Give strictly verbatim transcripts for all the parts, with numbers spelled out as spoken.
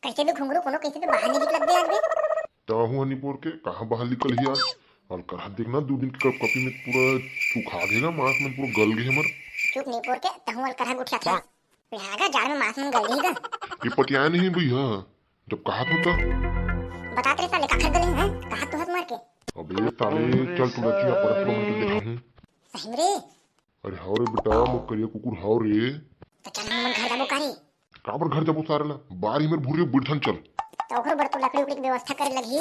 कइसे भी घुंघरू कोनो कइसे भी बाहर नइ निकलत बे आज बे। तहूँ ह निपोर के कहाँ बाहर निकलही आज? अलकरहा देख ना, दू दिन के कपकपी में पूरा सुखा गे गा, मांस मन पूरा गल गे हमर। चुप निपोर के, तहूँ अलकरहा गुठियाथस। पिहागा जाड़ में मांस मन गल गे गा। ये पटियाए नहीं भैया, जब कहा तो था। बतात रे साले, काखर गले हैं? कहा तो हंस मार के। अबे साले, चल तोला चिया परत लो, मैं तो देखा हूँ। सही में रे? अरे हाव रे बेटा, मोर करिया कुकुर हाव रे। त चल हमन घर जाबो का रे? काबर घर जाबो सारे ला? बाहर ही मेर भुर्री बिड़थन चल। त ओकर बर तो लकड़ी उकड़ी के व्यवस्था करे लगही।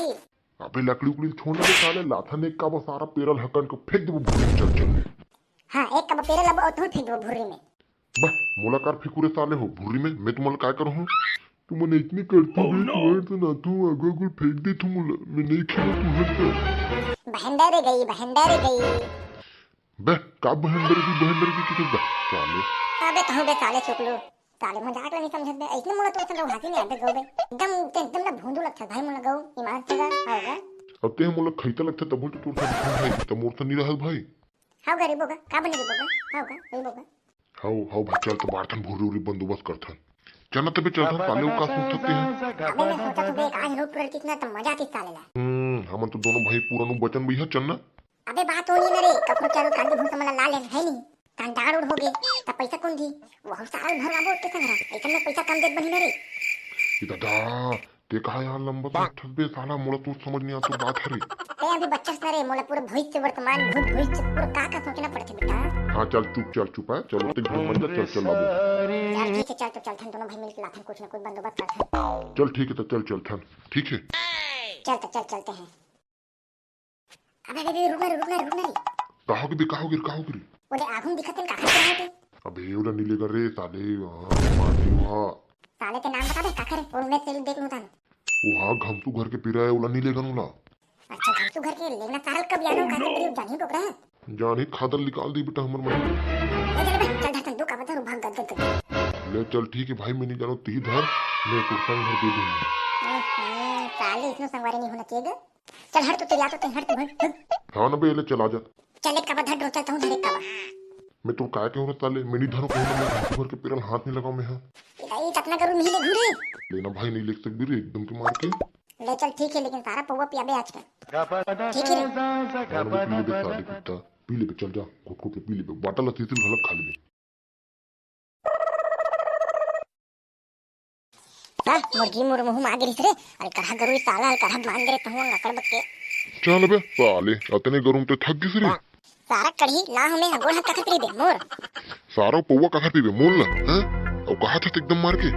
अबे लकड़ी उकड़ी छोड़ ना बे साले, लाथन एक काबा सारा पेरल हकन के फेंक देबो भुर्री में, चल चल। हाँ, एक काबा पेरल अब और तू फेंक देबो भुर्री में। बह, मोला कार फेंकू रे साले हो भुर्री में, मैं तुमन काय करहूँ? तुमन इतनी करती बे, तुम्हारे तो ना तू आगू आगू फेंक दे तू मोला, मैं नहीं खेलूँ तू हर साल। बहंडा रे गई, बहंडा रे गई। बे, का बहंडर की, बहंडर की किसे बे? साले। अबे कहूँ बे साले चुकलू। साले मजाक ला नहीं समझत बे। ऐसने मोला तो ऐसा लोग हंसी नहीं आते गौ बे। एकदम, ते एकदम ना भोंदू लगता भाई मोला गौ, ईमान से गा, हाव गा। अब ते मोला खैता लगता तब तो तोर साथ भाई, तब मोर साथ नहीं रहत भाई। हाव गा रे बोगा, का बने रे बोगा? हाव गा, रे बोगा। हाव, हाव भाई, चल तो बारथन भूरी उरी बंदोबस्त करथन। चल ना तबे चलथन, साले वो का सोचत हे? अबे मैं सोचत हूँ बे, आज रोड पर कितना तो मजा आती साले ला। हम्म, हमन तो दोनों भाई पुरानू बचन भैया, चल ना। अबे बात होनी ना रे, कखरो चारों कांदी भूसा मला ला ले है नहीं, तान डाड़ उड़ हो गए, तब पैसा कौन दी? वहू साल भर आबो के संग रहा, ऐसा में पैसा कम देत बनी ना रे। ये दादा, ते कहा यार लंबा तो उठत बे साला, मोला तो समझ नहीं आता बात हरे। ते अभी बच्चा से ना रे, मोला पूरा भविष्य वर्तमान भूत भविष्य पूरा का का सोचना पड़थे बेटा। हाँ चल चुप, चल चुप है, चल ओते घूम मत जा, चल चल लाबो। चल ठीक है, चल तो चलथन दोनों भाई मिलके लाथन कुछ ना कुछ बंदोबस्त करथन। चल ठीक है तो चल चलथन, ठीक है। चल तो चल चलते हैं। अबे, अबे, अबे, रुक ना रे, रुक ना रे, रुक ना रे। का हो गे बे, का हो गे, का हो गे रे? ओले आगू में दिखत तेन काखर के रहे? अबे, ओला नी लेगन रे, साले, हाँ, मार दियो, हाँ। साले के नाम बता बे, काखर है? और मैं तेल देख लूँ तान। ओ हाँ, घमसू घर के पीरा है, ओला नी लेगन ओला। अच्छा, घमसू घर के लेगना सारल कब यानो का तेरे जानी टोकरा है? जानी खादर निकाल दी बेटा हमर मन। ले चल बे, चल धर तन दो का बता, भाग गद गद गद। ले चल, ठीक है भाई, मैं नहीं जानो, ती धर, मैं कुर्ता घर दे दूंगा। हम्म, साले इसनो संगवारी नहीं होना चाहिए। चल हट तो, तेरी आदत है, हट तो भाई, हट। हाँ ना बे, ले चल आ जा। चल एक काबा धर डो, चल तहूँ धर एक काबा। मैं तो काय कहूँ ना साले, मैं नहीं धरो कहूँ ना, मैं घर के पेरल हाथ नहीं लगाऊँ मैं, हाँ। नहीं, इतना करूँ नहीं ले घूरे। लेना भाई, नहीं ले सकबे रे, एकदम के मार के। ले चल ठीक है, लेकिन सारा पौवा पियाबे आज का। ठीक है रे। हाँ ना बे, पी ले बे साले कुत्ता, पी ले बे, चल जा, घुट घुट के पी ले बे, बाटल ला तीस घलक खा ले बे। हाँ, मोर जी मोर मुँह मा गिरिस रे। अलकरहा गरुई साला, अलकरहा बांध रे तहुआ अकड़ बक्के। चल बे साले, अतने गरु म तो थक गिस रे। सारा कढ़ी ला हमें गोड़ हाथ काखर पीबे मोर। सारा पौवा काखर पीबे मोर ला, हैं? अउ कहा था एकदम मार के।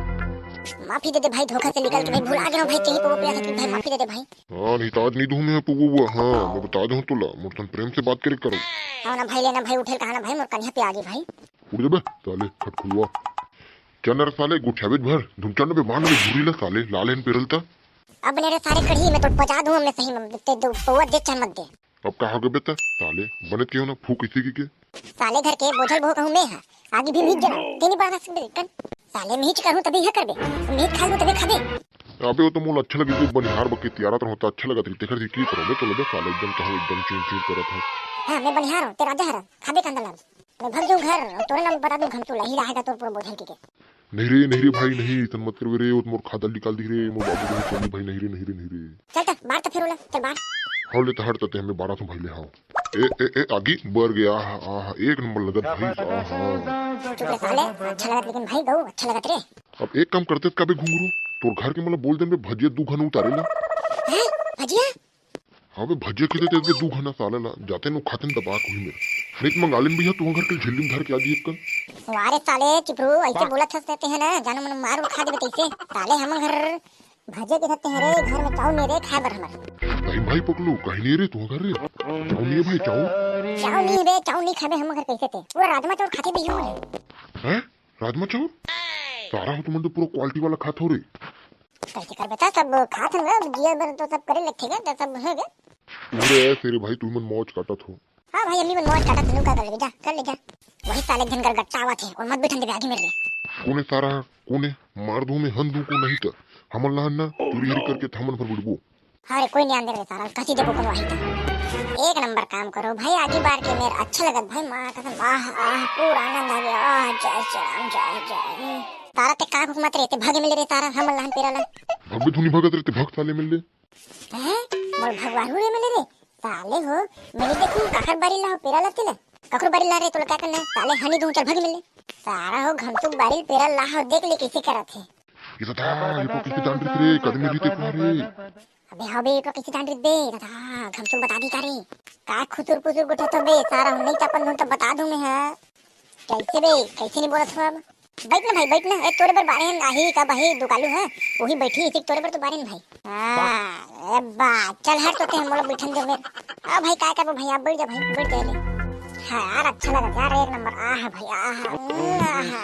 माफी दे दे भाई, धोखा से निकल के भाई, भूला गेंव भाई, तेही पौवा पिया था कि भाई, माफी दे दे भाई। हाँ, नहीं तो आज नहीं दूँ मैं पौवा, हाँ, मैं बता दूँ तोला, मोर सन प्रेम से बात करे करो। हाँ ना भाई, लेना भाई, उठे कहा ना भाई, मोर कनिहा पे आ गई भाई। उठ जाबे साले खटखुलवा। चल रे साले, गुठियाबे भर, धुमचंड बे बांध ले घुरी ले साले, लाल एन पेरल ता। अब ने रे सारे कढ़ी में तो पचा दूं, हमने सही में, ते दो पौवा दे चाहे मत दे। अब कहा गबे ता साले, बने के हो ना फूक इसी की के। साले घर के बोझल बहु कहूं मैं हा, आगे भी मीच जना, तेनी बात हंस बे कन। साले मीच करूं तभी है करबे, मीच खा लूं तभी खाबे। अबे वो तो मोला अच्छा लगे, तू बनिहार बके तियारा तर होता अच्छा लगत रही, तेकर की करो बे, चलो बे साले, एकदम कहो, एकदम चूर चूर करत है। हाँ, मैं बनिहार हूँ, ते राजा हरा, खाबे कांदा लाग। मैं भग जाऊं घर, और तोरे नाम बता दूं, घमचू लाही रहेगा तोर पूरा बोझल के के। नहीं रे, नहीं रे भाई, नहीं, इतन मत करवे रे, वो तो मोर खादल निकाल दी रे, मोर बाबू नहीं चली भाई, नहीं रे, नहीं रे, नहीं रे। चल, चल, बाहर तो फिर ओला, चल बाहर। हौले तो हट तते हमें बारह सौ भाई ले हाव। ए, ए, ए, आगी बर गया, आहा, आहा, एक नंबर लगत भाई, आहा। चुप रे साले, अच्छा लगत लेकिन भाई गऊ, अच्छा लगत रे। अब एक काम करते का बे घुंगरू, तोर घर के मतलब बोल दे बे भजिया दू घन उतारे ला। हैं? भजिया? हाँ बे, भजिया के देते बे दू घना साला ला, जाते नु खाते न दबा कोई मेरा। नहीं तो मंगा लेन भैया, तू घर के झिल्ली में धर के आ जी एक कन। वाह रे साले चिपरू, ऐसे बोलत हंस देते हैं ना, जानो मन मार उठा देबे तैसे। साले हम घर भजिया के धरते हैं रे, घर में चाउर नहीं रे खाए बर हमर। नहीं भाई पकलू, कहीं नहीं रे तू घर रे। चाउर नहीं है भाई, चाउर। चाउर नहीं रे, चाउर नहीं खाबे हम घर कैसे ते। पूरा राजमा चाउर खाते भी हूँ रे। हैं? राजमा चाउर? सारा हो तुमन तो पूरा क्वालिटी वाला खात हो रे। कैसे कर बेटा, सब खात हन गा, जिया बर तो सब करे लगथे गा, तो सब है गा। पूरे ऐसे रे भाई, तुमन मौज काटत हो। हाँ भाई, अम्मी मन मौज काटत हन, का कर लेबे, जा, कर ले जा। वही साले एक झन गरगट्टा आवत हे, और मत बैठन देबे आगे मेरे लिए। कोने सारा, कोने? मार दूं मैं हन दूं को नहीं तो। हमन लहन ना, चोरी हरी करके थामन भर बुड़बो। अरे कोई नहीं आंदे रे सारा, कसी देखो कोनो आही था। एक नंबर काम करो भाई, आगी बार के मेर अच्छा लगत भाई, माँ कसम, आह, आह, पूरा आनंद आ गया, आह, जय श्री राम, जय, जय। तारा ते का हुकमत रे, ते भागे मिले रे तारा, हम लहन पेरा ला। भगबे धुनी भगत रे, ते भग साले मिल ले। हैं? मोर भगवाहू रे मिले रे। साले हो, मैं नहीं देखूं काखर बारी ला हो पेरा ला तेला। कखर बारी ला रे, तोला क्या करना है? साले हनी दूं, चल भग मिल ले। सारा हो घमचुक बारी पेरा ला हो, देख ले कैसे करत है। ये तो था, ये को किसी जान रही रे, कदमी भी देखो रे। अबे हाँ बे, ये तो किसी जान रही बे, ये तो था, घमचुक बता दी का रे? का खुसुर पुसुर गोठा तो बे, सारा हम नहीं तपन दूं तो बता दूं मैं, हाँ। कैसे बे, कैसे नहीं बोलत हो अब? बैठ ना भाई, बैठ ना। ए, तोरे बर बारे हन, आही का बही दुकालू है, वही बैठी इसी तोरे बर तो बारे हन भाई। हाँ, ए बा, चल हट तो ते, हम लोग बैठन दे मेर। आ भाई, काय करबो भाई, आप बैठ जा भाई, बैठ जा ले। हाँ यार, अच्छा लगा यार, एक नंबर। आहा भाई, आहा, उम्म, आहा।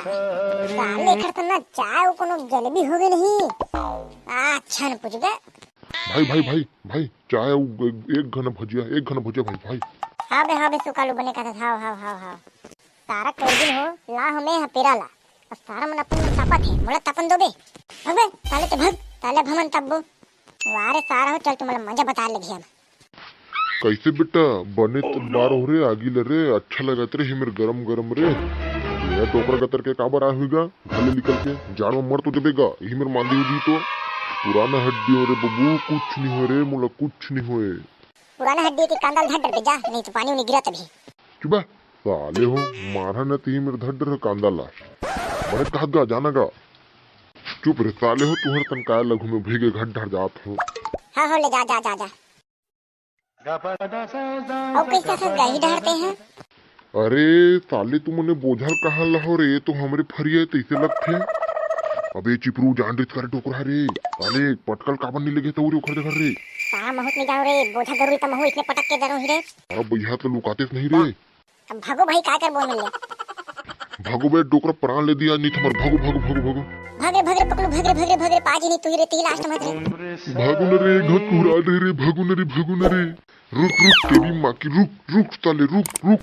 साले खर तो ना चाय वो कोनो जलेबी हो गई नहीं। आ, अच्छा न पूछ बे। भाई, भाई, भाई, भाई, चाय उ-, एक घन भजिया, एक घन भजिया भाई, भाई। हाँ बे, हाँ बे, सुकालू बने का था, हाव, हाव, हाव, हाव। सारा कर दिन हो, ला हमें हा पेरा ला। अब सारा मन अपन मन तापत है, मोला तापन दो बे। भग बे, साले ते भग, साले भमन तब्बो। वारे सारा हो, चल तुम्हारा मजा बता लगी हम। कैसे बेटा, बने त बार हो रे, आगी ल रे, अच्छा लगत रे, हिमेर गरम गरम रे। ये डोकरा गतर के काबर आ हुईगा, घर ले निकल के, जाड़ में मर तो देबेगा, हिमेर मांदी हुई तो। पुराना हड्डी हो रे बबू, कुछ नहीं हो रे, मोला कुछ नहीं होए। पुराना हड्डी के कांदा ल धर डर बे, जा, नहीं तो पानी उनी गिरा तभी। चुप बे, साले हो, मारा न ती मेरे धर डर कांदा ला। बड़े कहत गा, जाना गा। चुप रे साले हो, तुहर तन काय लघु में भीगे घट ढर जात हो। हाँ हो, ले जा, जा, जा, जा। अब कैसा सब गही डरते हैं? अरे साले, तू मने बोझल कहाँ ला हो रे? ये तो हमरे फरिया है, तैसे लगथे। अबे चिपरू, जान रित करे डोकरा रे। साले पटकल काबर नहीं लगे तौरे ओखर जगह रे? सारा महूत नहीं जाओ रे, बोझा गरुरी त महू इसने पटक के डरो ही रे। अरे भैया तो लुकाते नहीं रे। अब भागो भाई, काय करबो मिल ले। भागो बे, डोकरा प्राण ले दिया, नहीं तुम्हार भागो, भागो, भागो, भागो। भाग रे, भाग रे, पकलू, भाग रे, भाग रे, भाग रे, पाजी नहीं तू ही रे, ती लास्ट मत रे। भागो न रे, घर कुहरा दे रे, भागो न रे, भागो न रे। रुक, रुक, तेरी माँ की, रुक, रुक, साले, रुक, रुक।